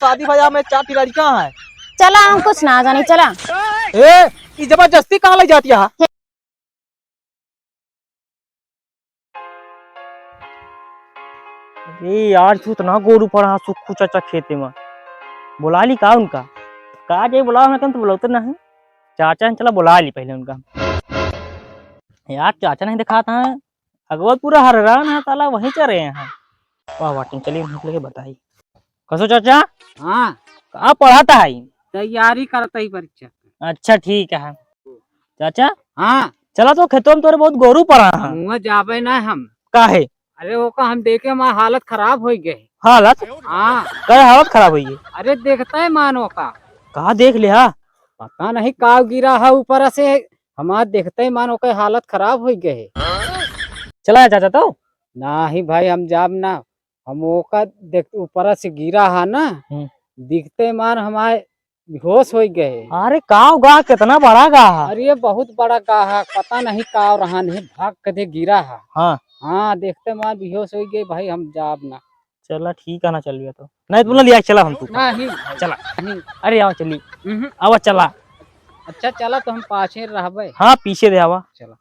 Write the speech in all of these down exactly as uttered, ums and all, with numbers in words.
शादी ब्याह में चार ठे लड़िका है। चला, हम कुछ ना जानी, चला। ए, ई जबरदस्ती कहाँ ले जाती है? अरे यार, तू इतना गोरू पड़ा है सुक्खू चाचा खेते में। बुला ली का उनका? का जे बुलाओ, हम तो बुलाते नहीं। चाचा हैं, चला बुला ली पहले उनका। यार, चाचा नहीं दिखाता है। अगवा पूरा हर रहा ना, साला वहीं चल रहे हैं। वाह, वाह, तुम चलिए, हम लोग बताई। कसो चाचा? हाँ। का पढ़ाता है? तैयारी करता ही परीक्षा। अच्छा, ठीक है। चाचा? हाँ। चला तो खेतों में तोरे बहुत गोरू पड़ा है। हुआ जाबे ना हम। काहे? अरे ओका हम देखे हमार हालत खराब होइ गए। हालत? हाँ। काहे हालत खराब होइ गई? अरे देखता है मान ओका। कहाँ देख ले हा? पता नहीं का गिरा है ऊपर से, हमार देखते ही मान ओकर हालत खराब होइ गए। चला है चाचा तो? नाही भाई, हम जाब ना। हम ओका देख, ऊपर से गिरा हा ना, हम्म। दिखते मान हमारे बेहोश होइ गए। अरे काव गा, कितना बड़ा गा हा? अरे ये बहुत बड़ा गा हा, पता नहीं काव रहा नहीं, भाग कदे गिरा हा। हाँ। हाँ, देखते मान बेहोश होइ गए भाई, हम जाब ना। चला ठीक है ना, चल गया तो। नहीं, तू ना लिया, चला हम तू। नहीं भाई, चला। नहीं। अरे आओ चली। हम्म। आवा चला। अच्छा चला तो हम पाछे रहबे। हाँ, पीछे दे आवा। चला।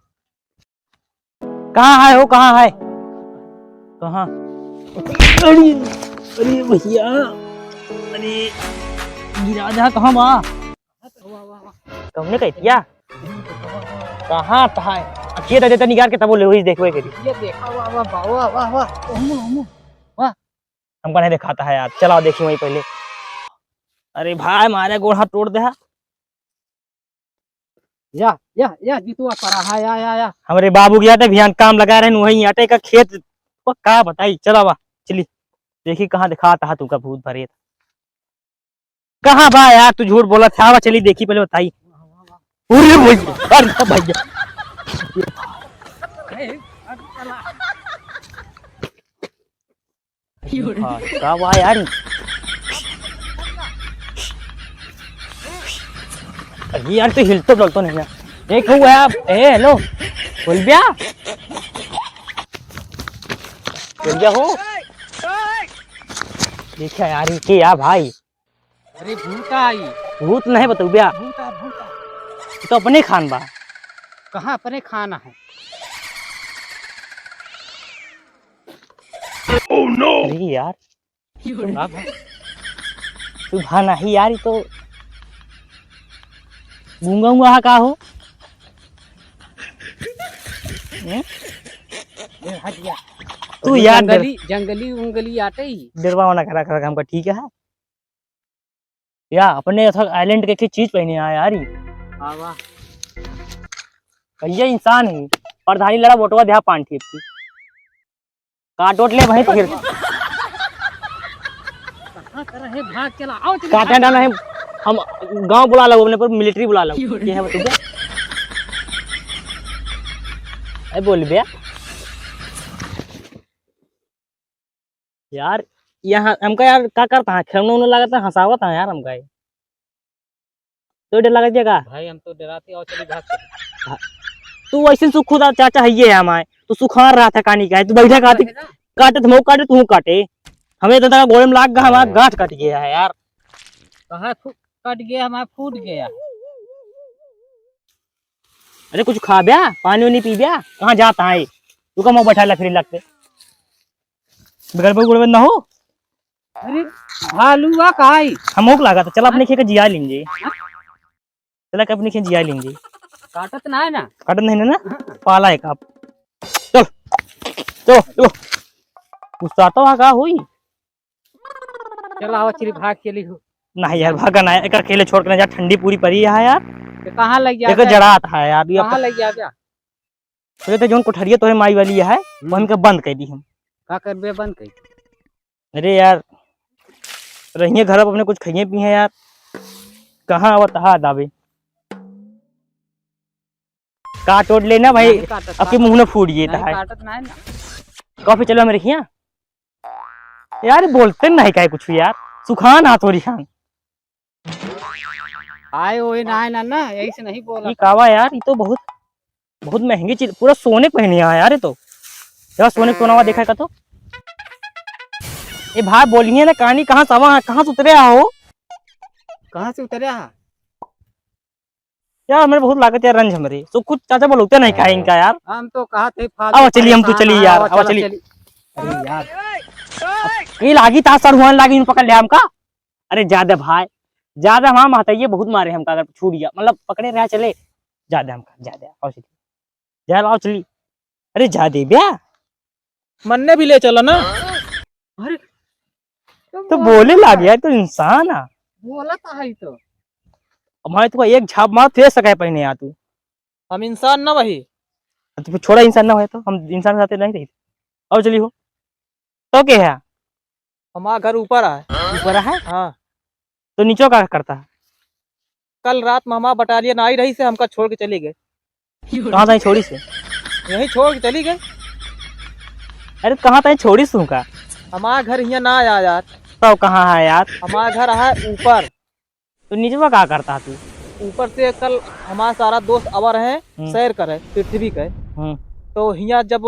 कहाँ है हो, कहाँ है? कहाँ? अरे, अरे भैया, अरे गिरा जा, कहाँ बा? कौने कह दिया? कहाँ था? अखिए दे देता निकाल के तब वो ले वही देखवे के। ये देखा, वाह, वाह, वाह, वाह, वाह, ओमो, ओमो, वाह। हमका नहीं दिखाता है यार, चलाओ देखी वहीं पहले। अरे भाई, मारे गोड़ हाथ तोड़ दे हा। या, या, या, जीतुआ पड़ा है, या, या, या। हमरे बाबू के आटे भियान काम लगा रहे, वही आटे का खेत को का बताई, चला बा, चली। देखी कहाँ दिखाता है तुमका भूत भरेत। कहाँ बा यार, तू झूठ बोला था, आवा चली देखी पहले बताई। अरे भैया, अरे भैया। हाँ, का बा यार? अरे यार, तो हिलतो डुलतो नहीं है। एक हुआ है आप। ए, हेलो। बोल बिया। बोल बिया हो। देखा यार, ये क्या भाई? अरे भूत आई। भूत नहीं बतऊ बिया। भूत आ, भूत आ। ये तो अपने खान बा। कहाँ अपने खान है? Oh no! अरे यार, तू भा नहीं यार, ये तो गूंगा हुआ है का हो? हैं? ए, हट गया। तू यार डर- जंगली, जंगली उंगली आटे ही। डरवाओ ना करा, करा हमका, ठीक है? या अपने अथक आइलैंड के, के चीज पहने आया यार ई। हाँ, वाह। भैया इंसान है, प्रधानी लड़ा वोटवा द्या पान ठेप की। काट वोट ले वहीं फिर। कहाँ कर रहे भाग चला, आओ चला। काटे ना नहीं, हम गांव बुला लो, अपने पर मिलिट्री बुला लो। ये है बतू क्या? ए बोल बे। यार, यहाँ हमका यार का करता है, खेलने उलने लगता है, हंसावत है यार हमका ये। तो डर लगत है का? भाई, हम तो डराते और चली भाग चली। हाँ। तू वैसे सुखुदा चाचा है ये है हमारे, तू सुखार रहा था कानी का है, तू बैठा काटी, रहेगा? काटे तो मऊ काटे, तू काटे। हमें तो तका गोड़े में लाग गया, हमारा हाँ। गांठ कट गया है यार। कहाँ फू-, कट गया, हमारा फूट गया। अरे कुछ खा ब्या, पानी उनी पी ब्या, कहाँ जाता है? तू का मऊ बैठा ला फिर लगते। बिगड़ पे गुड़ ना हो। अरे भालुआ का आई? हम ओक लागत, चला अपने खेत के जिया लेंगे। चला के अपने खेत जिया लेंगे। काटत ना है ना? काटत नहीं ना? पाला है का आप? चल, चल, चल। गुस्सा तो वहाँ का हुई? चल आवा चली भाग चली हो। नहीं यार, भागा ना, एक अकेले छोड़ के ना जा, ठंडी पूरी पड़ी है यार। तो कहाँ लग गया एक क्या? जड़ा था यार, ये कहाँ लग गया क्या? सोचे थे जोन कोठरिया तोरे माई वाली है, हम्म। वो हमके बंद कर दी हम। का करबे बंद कर? अरे यार, रहिए घर पर अपने कुछ खाइए पिए यार। कहाँ आवत हा दाबे? काट ओट लेना भाई, नहीं काटत, अब की काटत। मुंह में फूट गई नहीं है। काटत नहीं ना। कॉफी चलो मेरे हिया। यार बोलते नहीं काहे कुछ यार, सुखान हाथ हो रिहान। आए ओए ना, ना, ना, यही से नहीं बोला। ये कावा यार, ये तो बहुत, बहुत महंगी चीज, पूरा सोने के पहने है यार, ये तो। जरा सोने के सोनावा देखा का तो। ए भाई, बोलिए ना, कहानी कहाँ से आवा, कहाँ से उतरे हो? कहाँ से उतरे हा? यार, हमरे बहुत लागत यार रंज हमरे। तो कुछ चाचा बोलौते नहीं खाए इनका यार। हम तो कहा थे फालतू आओ, चलिए, हम तो परेशान चलिए हैं, यार, आओ, आओ, चलो, चलिए। चलिए। अरे यार। ये लागी ता सर हुआ लागी, इन पकड़ लिया हमका। अरे, ज्यादा भाई, ज्यादा हमारा महताइये बहुत मारे हमका, अगर छूट गया, मतलब, पकड़े रहा चले, ज्यादा हमका, ज्यादा, आओ चलिए। जा लाओ चली। अरे जा दे बे। मन्ने भी ले चलो ना। अरे, तो तो बोले बोला लाग यार, तो इंसान है। बोला तो है तो। अब हमारे तुका एक झाप मार, फेर सकाए पहने आ तू। हम इंसान ना वही। तो फिर छोड़ा इंसान ना होए तो, हम इंसान के साथ नहीं रही। और चली हो। तो के है? हमारा घर ऊपर है। ऊपर है? हाँ। तो नीचे का करता है? कल रात में हमारा बटालियन आई रही से हमका छोड़ के चली गए। कहाँ ताई छोड़ी से? यहीं छोड़ के चली गए। अरे कहाँ ताई छोड़ी से तुमका? हमारा घर यहाँ ना आया यार। तो कहाँ है यार? हमारा घर है ऊपर। तो नीचवा का करता तू? ऊपर से कल हमारा सारा दोस्त आवा रहे हम्म। सैर करे पृथ्वी के। हम्म। तो हियाँ जब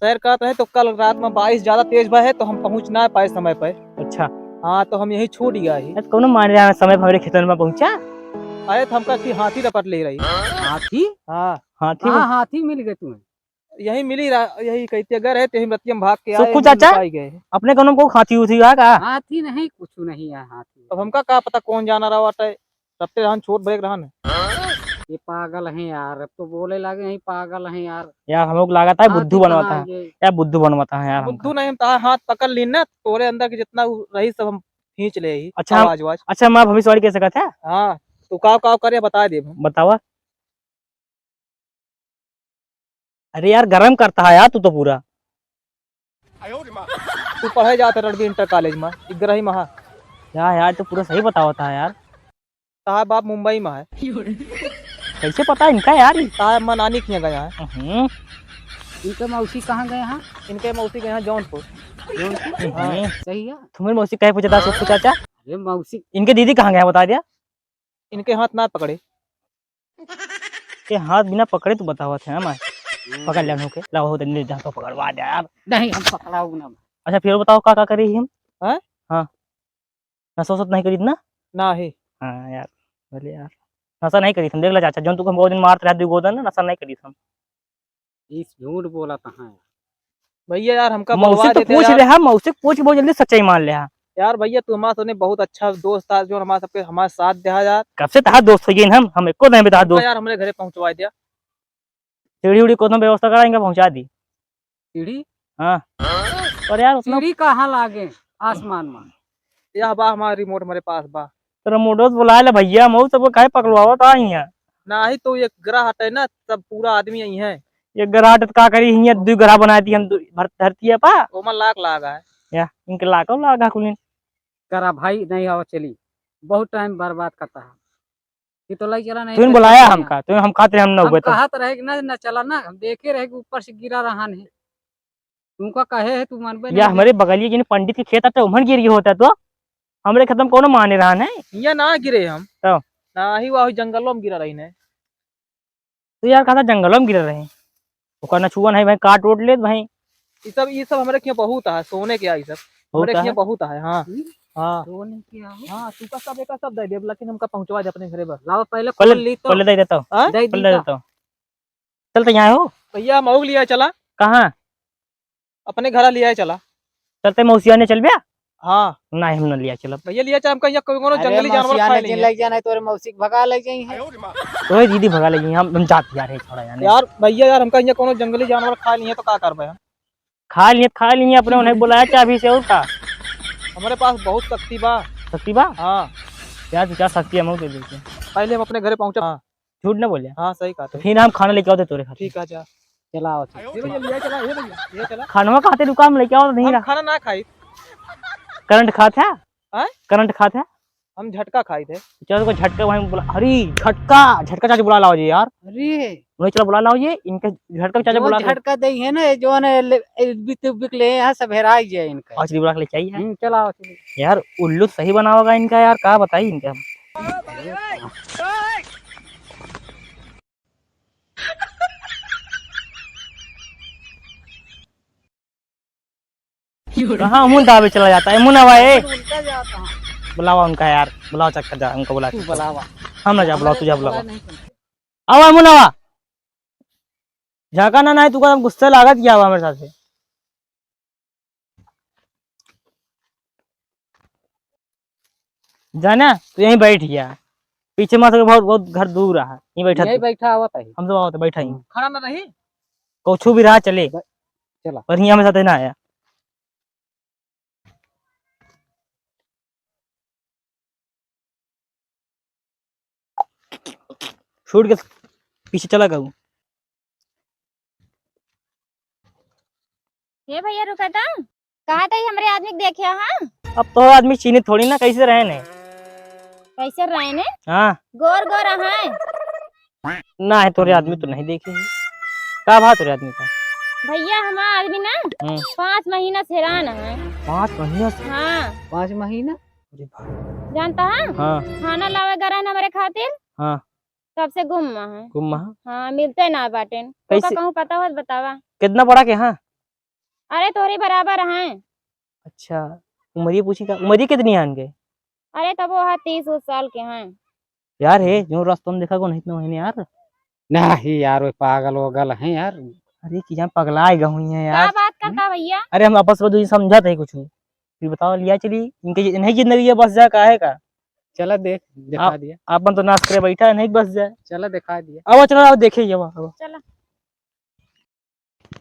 सैर करत रहे तो कल रात में बारिश ज्यादा तेज बा है तो हम पहुँच ना पाए समय पे। अच्छा। हाँ, तो हम यहीं छूट गया ही। यार, कौनो मान रहा है समय पे हमरे खेतन में पहुँचा? अरे, तो हमका कि हाथी रपट ले रही। हाथी? हाँ। हाथी हाँ, में? हाथी मिल गए तुम्हें? यही मिली रा-, यही कहते अगर है, तो यही रतिया में भाग के आए, सुक्कू यही चाचा? लुकाई गए। अपने कौनो को हाथी उथी है का? हाथी नहीं, कुछ नहीं है हाथी। अब हमका का पता कौन जाना रहा बाटे, तब ते रहन छोट ब्रेक रहन। ये पागल हैं यार, अब तो बोले लागे हैं पागल हैं यार। यार हम लोग लागत है अभी बुद्धू कहाँ बनवाता है। ये? यार बुद्धू बनवाता है यार बुद्धू हमका। नहीं, हम तार हाथ पकड़ ली ना, तोरे अंदर के जितना उ रही सब हम खींच ले ही, अच्छा, हम, आवाज वाज। अच्छा, मैं भविष्यवाणी कह सकत है? हाँ, तू काव काव करे बता दे हम। बतावा। अरे यार, गरम करता है यार तू तो पूरा। तू पढ़े जात है रणवीर इंटर कॉलेज में, इग्रही महा। यार, यार, तू पूरा सही बतावत है यार। तार बाप मुंबई में है। कैसे पता इनका यार? तार अम्मा नानी के यहाँ गया है। हम्म। इनके मौसी कहाँ गए हैं? इनके मौसी गए हैं जौनपुर। जौनपुर? हाँ। हम्म। सही है। तुम्हारी मौसी कहे पूछा था सुक्कू चाचा? अरे मौसी। इनके दीदी कहाँ गए हैं बता दिया? इनके हाथ ना पकड़े। के हाथ बिना पकड़े तू बतावत है, हम आए। हम्म। पकड़ लेन होके, लाओ हो, तनी हाथ पकड़वा दे यार। नहीं, हम पकड़ाऊ ना। अच्छा, फिर बताओ, का, का करी हम? हैं? हाँ। नशा वशा तो नहीं करीत ना? ना ही। हाँ यार, बोले यार। नशा नहीं करीत हम, देख ला चाचा, जौन तू हमको दिन मारत रहा, दू गोदन, नशा नहीं करीत हम। ई झूठ बोलत हैं। भैया यार, हमका मौसी बोलवा तो देते पूछ यार। ले हा, मौसी के पूछ के बहुत जल्दी सच्चाई मान ले हा। यार भैया, तू हमारे सामने बहुत अच्छा दोस्त था, जो हमारे सबके, हमारे साथ देहा यार। कब से तहार दोस्त हो गए हम? हम एको नहीं बता हमका दोस्त। यार, हमरे घरे पहुँचवा दिया। सीढ़ी उढ़ी कोनो व्यवस्था करा, इनका पहुँचा दी। सीढ़ी? हाँ। और यार, उतना सीढ़ी कहाँ लागे? आसमान में। यह बा हमारा रिमोट, हमारे पास बा। तो रिमोटवा से बुलाए ले भैया, मऊ सबको काहे पकड़वावत आ हियाँ? नाही तो एक ग्रह हटे ना, सब पूरा आदमी आई हैं। एक ग्रह हटे तो का करी हियाँ, दुई ग्रह बनाए दी हम दु-, भर-, धरती है पा। ओमा लाख लाग है। या, इनके लाखों लाग है कुलिन। करा भाई, नहीं आओ चली, बहुत टाइम बर्बाद करता है। ये तो लई चला नहीं तू तो बुलाया चलते हमका, हैं। तू हम खाते हम न हम हुए तो। कहत रहे कि ना, ना चला ना, हम देखे रहे कि ऊपर से गिरा रहा नहीं। तुमका कहे है, तू मानबे या नहीं। हमारे बगलिए के पंडित के खेत आते, उमन गिर गए होता तो हमरे खत्म कोनो माने रहा नहीं। हियाँ ना गिरे हम। तो? ना ही वह जंगलों में गिरा रही ने। तो यार, कहा था जंगलों में गिरा रहे। ओकर नछुआ नहीं भाई, काट उट लेत भाई। ई सब, ई सब हमरे किया बहुत है, सोने के आई सब। बहुत हमरे किया है? बहुत है, हाँ। हम्म? हाँ। सोने के है? हाँ, तू का सब, एका सब दे देब, लेकिन हमका पहुँचवा दे अपने घरे बस। लाओ, पहले पहले, खोल ली तो। पहले दे देता हूँ। हाँ? दे पहले दे दी देता हूँ। चल, तो यहाँ हो। भैया, मऊ लिया चला। कहाँ? अपने घर लिया चला। चलते मौसिया ने चल बे? हाँ। नहीं, हम न लिया चलब। भैया, लिया चला, हमका यहाँ कोई कोनो अरे, जंगली जानवर मौसिया खाए ने नहीं जिन है। लग जाना है, तोरे मौसी के भगा लग जाई है। तोरे दीदी भगा लग जाई, हम, हम जात यार है, छोड़ा यार। यार, भैया, यार, हमका यहाँ कोनो जंगली जानवर खाए नहीं है, तो का करबे हम? खा लिए, खा लिए, अपने उन्हें बुलाया चाबी से, और का? हमारे पास बहुत शक्ति बा। शक्ति बा? हाँ। यार, तू क्या शक्ति है, हम दे देते हैं। पहले हम अपने घरे पहुँचा। हाँ। झूठ ना बोले। हाँ, सही कहा तो तू। फिर हम खाना लेके आओ दे तोरे खातिर। ठीक है, जा। चला आओ, चला। ये भैया, ले चला, ये भैया, ले चला। खानवा खातिर रुका, हम लेके आओ तो नहीं हम रहा। खाना ना खाई। करंट खात है? हैं? करंट खात है? हम झटका खाई थे। चलो, को झटका वहीं बुला, अरे, झटका, झटका चाचा बुला लाओ जी यार। अरे। उन्हें चलो बुला लाओ जी, इनके झटका चाचा जो बुला के झटका दे है ना, जो ने ले, ए, बिक, बिक ले यहाँ सब हेराई जाए इनका। और चलिए बुला के ले चाहिए। हम्म, चलाओ, चलिए। यार, उल्लू तो सही बनावगा इनका यार, का बताई इनका हम। कहाँ मुंह दाबे चला जाता है, मुंह ना आवा, ए। उनका जाता है। बुलावा उनका यार, बुलावा चक्कर जा, उनका बुला तू के। बुलावा। हम ना जा, बुलावा, तू जा, हमारे बुलावा। बुलावा नहीं सुनते। आवा, मुंह ना आवा। झाका ना, नहीं, तू का गुस्सा लागत क्या हुआ मेरे साथ से? जाना, तू यहीं बैठ गया। पीछे मत हो, बहुत, बहुत घर दूर रहा। यहीं बैठा यहीं तू। बैठा हुआ था ही। हम सब आवत, बैठा ही। खड़ा ना रही। कुछ भी रहा, चले। ब-, चला। पर यहाँ मेरे साथ ही ना आया। छूट के पीछे चला गऊ। हे भैया, रुका तो। कहा था हमरे आदमी के देखे, हाँ? अब तो आदमी चीनी थोड़ी ना, कैसे रहे ने? कैसे रहे ने? हाँ। गोर गोर है। ना है, तोरे आदमी तो नहीं देखे हैं। का बात तोरे आदमी का? भैया, हमारा आदमी ना हम्म। पाँच महीना से हैरान है। पाँच महीना से? हाँ। पाँच महीना? अरे भाई। जानता है? हाँ। खाना लावे गए रहन हमरे खातिर। हाँ। तब से गुम है। गुम है? हाँ, मिलते ना बाटेन। तो का कैसे? कहूँ पता होत बतावा। कितना बड़ा के हाँ? अरे, तोहरे बराबर हैं। अच्छा, उमरिया पूछी का? उमरिया कितनी है इनके? अरे, तब वो है तीस उस साल के हैं। यार, हे, जो रास्ता में देखा को नहीं इतना महीने यार। नहीं यार, वो पागल वगल हैं यार। अरे, कि जान पगला आएगा हुई है का यार। बात करता भैया? अरे, हम आपस में दो समझा थे कुछ। फिर बताओ, लिया चली, इनके, इन्हीं जिंदगी है, बस जा, काहे का? चला देख, दिखा आप, दिया। आपन तो नाश करे बैठा है, नहीं बस जाए। चला दिखा दिया। अब चला, अब देखे ये, अब। चला।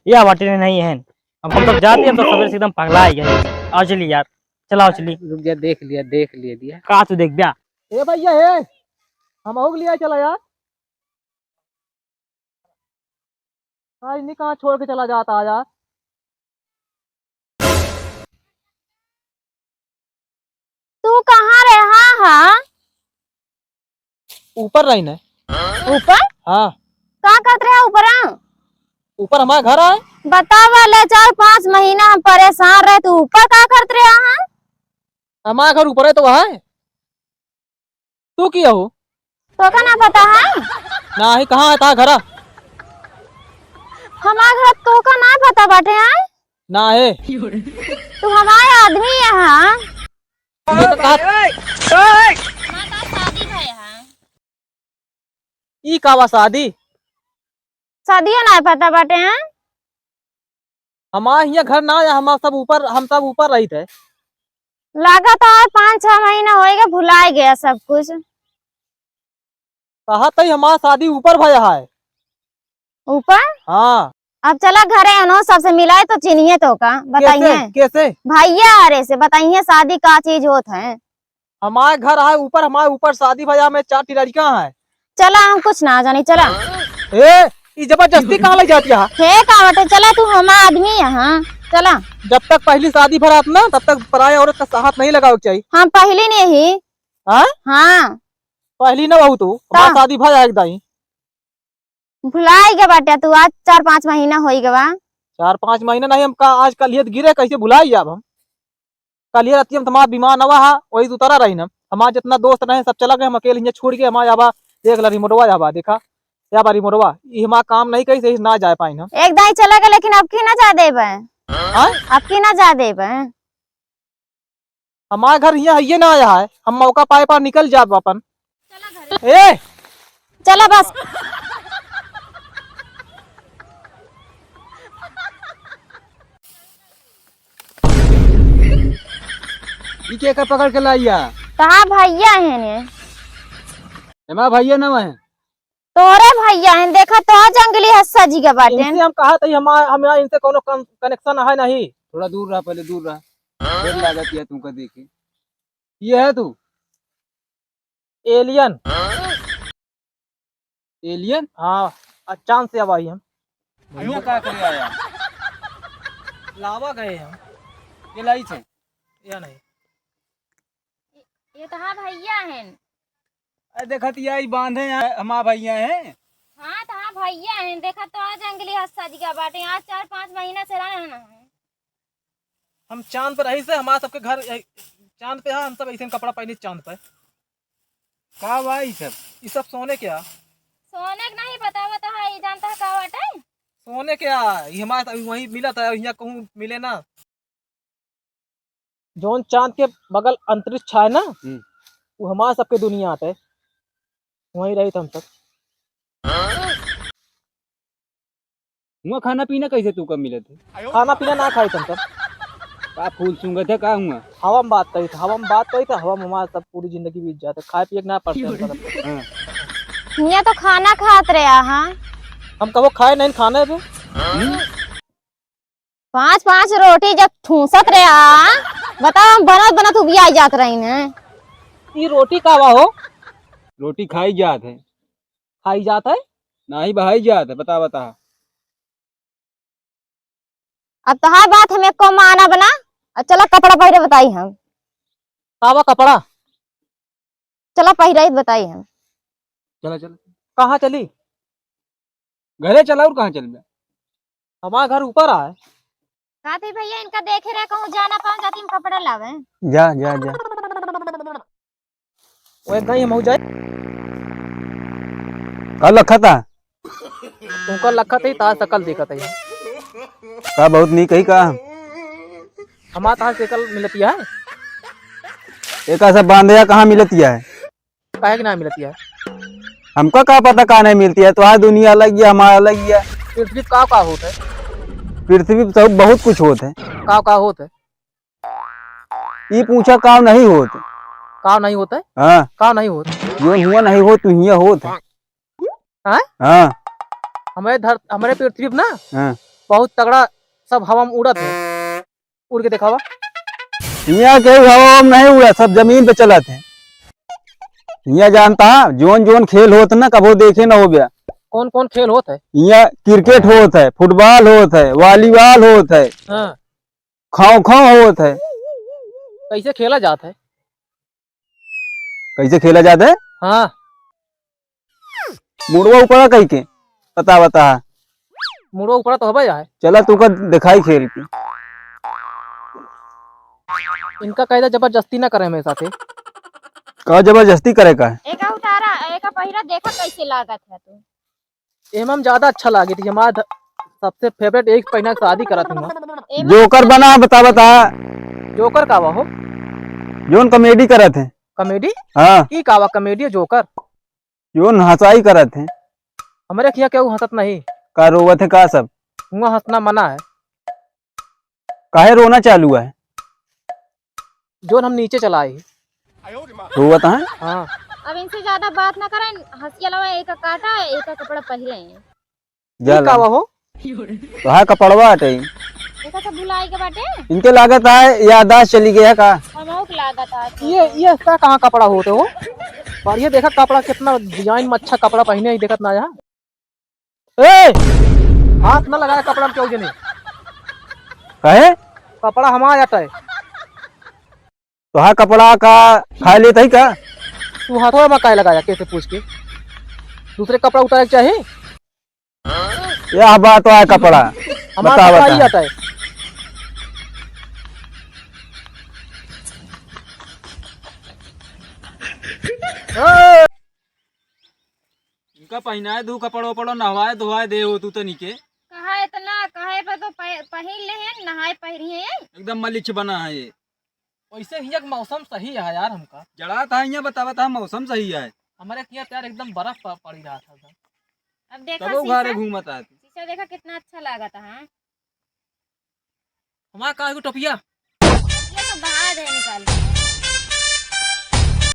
या बाटे नहीं है। अब हम तो जाते, हम तो सवेरे से एकदम पगला ही गए। आओ चली यार, चलाओ चली। रुक जा, देख लिया, देख लिया दिया। का तू देख ब्या? ए भैया, ए, हम हो लिया चला यार। आज नहीं कहाँ छोड़ के चला जाता यार। तू कहाँ रहा हा? ऊपर रही न। ऊपर? हाँ। का करत रहा ऊपर? ऊपर हमारा घर है। बतावा ले, चार पाँच महीना हम परेशान रहे, तू ऊपर का करत रहा हा? हमारा घर ऊपर है तो वहाँ है। तू किया हो? तोका ना पता है? नाही, कहाँ है तार घरा? हमार घर तोका ना पता बाटे, हैं? ना है। तू हमार आदमी है, हाँ? ये तो कहा हमार तो शादी भय है। ई का बा शादी? शादियो ना पता बाटे, हैं? हमार हियाँ घर ना आया, हमार सब ऊपर, हम सब ऊपर रहित है। लागत है पाँच छह महीना होइगा, भुलाइ गया सब कुछ। कहत है हमार शादी ऊपर भया है। ऊपर? हाँ। अब चला घरे, उन्हों सबसे मिलाए तो चिन्हिए तोका, बताइए। कैसे? कैसे? भैया हरे से बताइए शादी का चीज होत है। हमारे घर आए ऊपर, हमारे ऊपर शादी भया में चार ठी लड़िका है। चला, हम कुछ ना जानी, चला। ए, ई जबरदस्ती कहाँ ले जाती है? हे का बाटे, चला, तू हमार आदमी है, हाँ, चला। जब तक पहली शादी भरात ना, तब तक पराया औरत का हाथ नहीं लगावे के चाहिए। हम पहली नहीं ही। हाँ? हाँ। पहली ना बहू तू, हमार का? शादी भया एक दाई। भुलाई गया बाटे तू, आज चार पाँच महीना होई गवा। चार पाँच महीना नहीं, हम का आज कल ये गिरे, कैसे भुलाई जाब हम? कल ये रात हम तुम्हारा विमान आवा हा, वही से उतरा रही ना। हमार जितना दोस्त रहे सब चला गए, हम अकेले हियाँ छोड़ के हमार आबा, देख ला रिमोटवा आबा, देखा, या बा रिमोटवा, ई हमार काम नहीं कही से ना जाए पाइन हम। एक दाई चला गए, लेकिन अब की ना जा देबे। हाँ? अब की ना जा देबे। हमार घर हियाँ हइये ना आया है, हम मौका पाए पर निकल जाब अपन। चला घरे। ए! चला बस। ई के कर पकड़ के लाइया? कहाँ भैया है ने? एमा भैया ना है। तोरे भैया हैं, देखा तो जंगली हस्सा जी के बाटेन। इनसे हम कहा था, हमारा, हमारा इनसे कोनो कन-, connection है नहीं। थोड़ा दूर रहा, पहले दूर रहा। डर लागत है तुमको देखे। ये है तू? Alien। Alien? हाँ, आज चांद से आवा ही हम। भैया का करे आया? लावा गए हम। ये लाई थे। या नहीं। ये तो हाँ भैया हैं। अरे देखत या ई बांधे हैं, हमार भैया हैं। हाँ तो हाँ भैया हैं, देखत तो आज जंगली हस्सा जी का बाटे, आज चार पाँच महीना से रहना है। हम चांद पर रही से, हमार सबके घर, ए, चांद पे है, हम सब ऐसे कपड़ा पहने चांद पे। का बा ई सब? ई सब सोने के है। सोने के नहीं बतावा तो है, ई जानता है का बाटे? सोने के है, ई हमार सब वहीं मिला था, यहाँ कहूँ मिले ना। जौन चाँद के बगल अंतरिक्ष है ना, हम्म। वो हमार सबके दुनिया है। वहीं रहित हम सब। हुआँ खाना पीना कैसे तू कब मिलत है? खाना पीना ना खाइत हम सब। का फूल सूंघत है का हुआँ? हवा में बात करित, हवा में बात करित, हवा में हमार सब पूरी जिंदगी बीत जात है, खाए पिए के ना पड़त है हम सब। हाँ। हियाँ तो खाना खात रहे, हाँ। हम कबो खाए नहीं खाने पे। हम्म? पाँच पाँच रोटी जब ठूसत रहे, आ, बताओ, हम बनत बनत उबियाई जात रही न। ई रोटी का बा हो? रोटी खाई जात है। खाई जात है? नाही बहाई जात है, बता, बता। अब तोहार बात हम एको मानब ना। अब चला कपड़ा पहिरे बताई हम। का बा कपड़ा? चला पहिरे बताई हम। चला, चला। कहाँ चली? घरे चला, और कहाँ चलबे? हमार घर ऊपर आए। का थी भैया, इनका देखे रहे, कहूँ जा ना पाऊँ, जाती हम कपड़ा लावे। जा, जा, जा। वो एक घड़ी हम हो जाए। का लखत है? तुमका लखत है, तार शकल देखत है। का बहुत नीक है का? हमार तार शकल मिलती है। एका सब बांधया कहाँ मिलती है? काहे के ना मिलती है? हमका का पता का नहीं मिलती है, तोहार दुनिया अलग है, हमार अलग है। पृथ्वी पे का का होत है? पृथ्वी पे सब बहुत कुछ होत है। का का होत है? ई पूछा का नहीं होत? का नहीं होत है? हाँ। का नहीं होत? जो हुआ नहीं होत, तू हिया होत है। हाँ? हाँ। हमरे धर-, हमरे पृथ्वी पे ना हाँ। बहुत तगड़ा सब हवा में उड़त है। उड़ के देखावा। हियाँ के हवा में नहीं उड़ा, सब जमीन पे चलत है। हियाँ जानता है, जोन जोन खेल होत ना, कबो देखे ना हो गया। कौन कौन खेल होत है? हियाँ क्रिकेट होत है, फुटबॉल होत है, वॉलीबॉल होत है, हाँ। खो खो होत है। कैसे खेला जात है? कैसे खेला जात है? हाँ। मुड़वा ऊपरा कही के? बता, बता। मुड़वा ऊपरा तो हबे है। चला, तू का दिखाई खेल के। इनका कायदा जबरदस्ती ना करे मेरे साथे। का जबरदस्ती करे का है? एका उतारा, एका पहिरा, देखा कैसे लागत है तू। एमा में ज्यादा अच्छा लागे थी, हमारा ध-, सबसे फेवरेट एक पहिना के शादी करत हूँ। एमा जोकर बना, बता, बता। जोकर का बा हो? जोन कॉमेडी करत है। कॉमेडी? हाँ। ई का बा कॉमेडी जोकर? जोन हंसाई करत है। हमरे खिया केहू हंसत नहीं। का रोवत है का सब? हुआ हंसना मना है। काहे रोना चालू है? जोन हम नीचे चला आई। रोवत है? हाँ। अब इनसे ज्यादा बात ना करें, हंसिया लवा एक काटा, एक कपड़ा पहिरे हैं। जा ई का ला। बा हो? तोहार कपड़वा हटे। एका सब भुलाई के बाटे? इनके लागत है याददाश्त चली गया का? हमहू के लागत है। ये, ये का कहाँ कपड़ा होते हो? पर ये देखा कपड़ा कितना डिजाइन में अच्छा कपड़ा पहने ही देखत ना यहाँ। ए! हाथ ना लगाया कपड़ा में क्यों जने? काहे? कपड़ा हमारा जाता है। तोहार कपड़ा का खाए लेत है का? तू हाथवा में काहे लगाया, कैसे पूछ के? दूसरे कपड़ा उतारे के चाही? यह बात है कपड़ा। हमारा बता, कपड़ा बता। ही आता है। इनका पहिनाए दू कपड़ो, पड़ो नहवाए धोवाए दे हो तू तनी के। कहा इतना, कहे पे तो पह-, पहिर ले हैं, नहाए पहिरी हैं। एकदम मलिच बना है ये। वैसे हियाँ के मौसम सही है यार हमका। जड़ा था हियाँ बतावा था मौसम सही है। हमारे हियाँ तो यार एकदम बर्फ प-, पड़ी रहा था एकदम। अब देखा तबो घरे शीशा, घूमत आती। शीशा देखा कितना अच्छा लागत है। हमार का एगो टोपिया? ये तो बहा दे निकाल के।